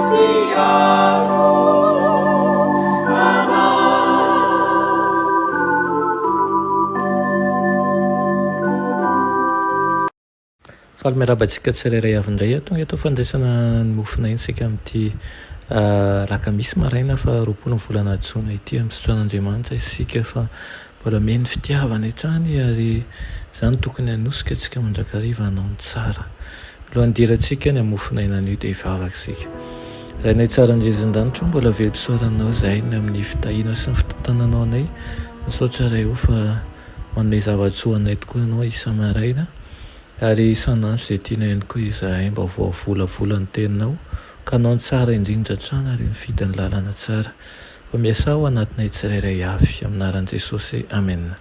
mpiaro anay. Faly miarahaba antsika tsirairay avy indray aho. Tonga eto fandraisana ny mofon'aina isika amin'ity alakamisy maraina faha 20 ny volana jona ity. Misaotra an'Andriamanitra isika fa mbola omeny fitiavana hatrany ary izany tokony hanosika antsika mandrakariva hanao ny tsara. Alohan'ny hidirantsika ny amin'ny mofon'aina anio dia hivavaka isika. Rainay tsara indrindra an-danitra o, mbola velom-pisaorana Anao izahay ny amin'ny fitahiana sy ny fitantananao anay. Misaotra Ray o fa manome zava-tsoa anay tokoa Ianao isa-maraina. Ary isan'andro izay tiana ihany koa izahay mba ho voavolavola ny teninao, ka hanao ny tsara indrindra hatrany ary mifidy ny lalana tsara. Fa miasà ao anatinay tsirairay avy. Amin'ny anaran'i Jesosy, amena.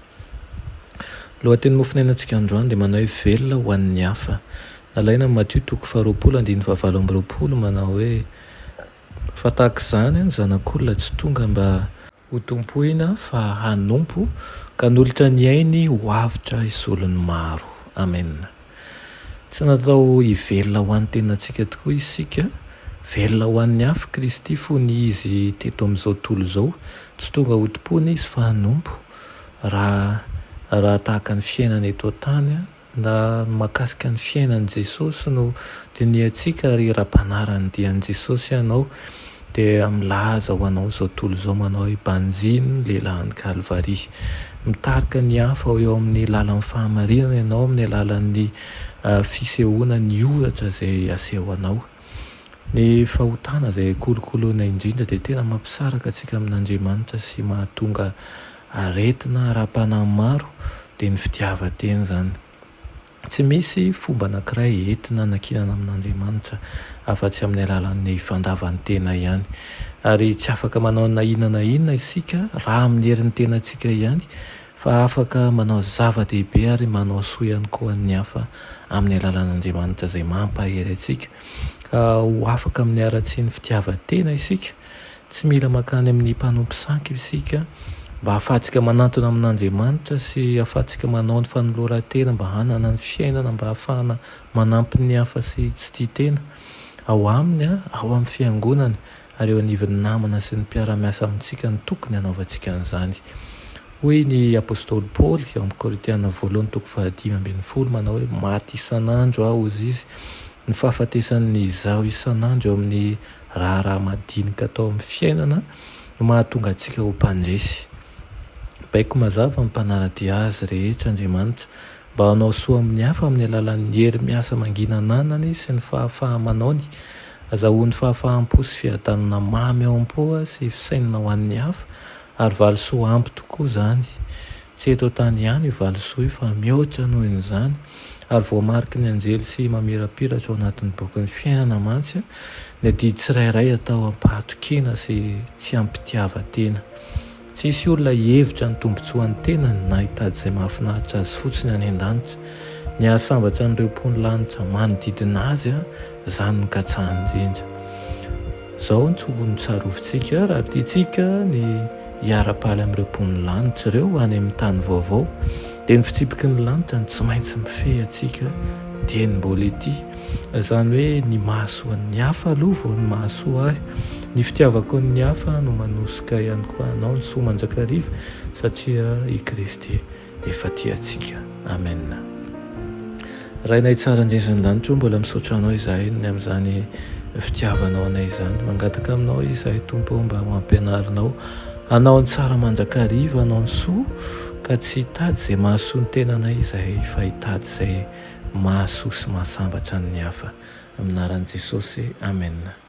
Lohateny mofonainantsika androany dia manao hoe Velona ho an'ny hafa. Nalaina amin'i Matio toko faharoapolo andininy fahavalo amby 20 manao hoe, Fa tahaka izany ny Zanak'olona tsy tonga mba. Ho tompoina fa hanompo ka hanolotra ny ainy ho avotra hisolo ny maro. Amen. Tsy natao hivelona ho an'ny tenantsika tokoa isika, velona ho an'ny hafa Kristy fony Izy teto amin'izao tontolo izao, tsy tonga ho tompoina Izy fa hanompo, raha raha tahaka ny fiainana eto an-tany Na ny mahakasika ny fiainan'i Jesosy no dinihantsika ary raha mpanara-ny dian'i Jesosy ianao dia milaza ho anao izao tontolo izao manao hoe banjino ny lehilahin'i Kalvary. Mitarika ny hafa ho eo amin'ny lalan'ny fahamarinana ianao amin'ny alalan'ny fisehoana ny ohatra izay asehonao. Ny fahotana izay kolokoloina indrindra dia tena mampisaraka antsika amin'Andriamanitra sy mahatonga aretina ara-panahy maro dia ny fitiavan-tena izany. Tsy misy fomba anankiray entina hanankinana amin'Andriamanitra afa-tsy amin'ny alalan'ny fandavan-tena ihany. Ary tsy afaka manao na inona na inona isika raha amin'ny herin'ny tenantsika ihany fa afaka manao zava-dehibe ary manao soa ihany koa an'ny hafa amin'ny alalan'Andriamanitra izay mampahery antsika ka ho afaka amin'ny haratsian'ny fitiavan-tena isika. Tsy mila mankany amin'ny mpanompo sampy isika mba hahafahantsika manantona amin'Andriamanitra sy hahafahantsika manao ny fanoloran-tena mba hanana ny fiainana mba hahafahana manampy ny hafa sy tsy tia tena. Ao Aminy, ao amin'ny Fiangonany ary eo anivon'ny namana sy ny mpiara-miasa amintsika no tokony hanaovantsika an'izany. Hoy ny apostoly Paoly ao amin'ny Korintiana voalohany toko faha-15 manao hoe maty isan'andro aho hozy izy, ny fahafatesan'ny izaho isan'andro eo amin'ny raharaha madinika atao amin'ny fiainana no mahatonga antsika ho mpandresy. Baiko mazava ny mpanara-dia azy rehetra Andriamanitra mba hanao soa amin'ny hafa amin'ny alalan'ny hery miasa mangina ananany sy ny fahafaha-manaony. Azahoany fahafaham-po sy fiadanana mamy ao am-po sy fisainana ho an'ny hafa ary valisoa ampy tokoa izany. Tsy eto an-tany ihany io valisoa io fa mihoatra noho izany ary voamariky ny anjely sy mamirapiratra ao anatin'ny bokin'ny fiainana mantsy ny adidy tsirairay atao am-pahatokiana sy tsy am-pitiavan-tena. Tsy hisy olona hihevitra ny tombontsoan'ny tenany na hitady izay mahafinaritra azy fotsiny any an-danitra. Ny hahasambatra an'ireo mponin'ny lanitra manodidina azy, izany no katsahiny indrindra. Izao no tokony tsarovintsika, raha tiantsika ny hiara-paly amin'ireo mponin'ny lanitra ireo any amin'ny tany vaovao, dia ny fitsipiky ny lanitra no tsy maintsy mifehy antsika dieny mbola ety. Izany hoe ny mahasoa ny hafa aloha vao ny mahasoa ahy. Ny fitiavako ny hafa no manosika ihany koa hanao ny soa mandrakariva satria i Kristy efa tia antsika. Amen. Rainay tsara indrindra an-danitra o, mbola misaotra Anao izahay ny amin'izany fitiavanao anay izany. Mangataka aminao izahay Tompo o mba ho ampianarinao hanao ny tsara mandrakariva, hanao ny soa ka tsy hitady izay mahasoa ny tenanay izahay fa hitady izay mahasoa sy mahasambatra ny hafa. Amin'ny anaran'i Jesosy, Amena.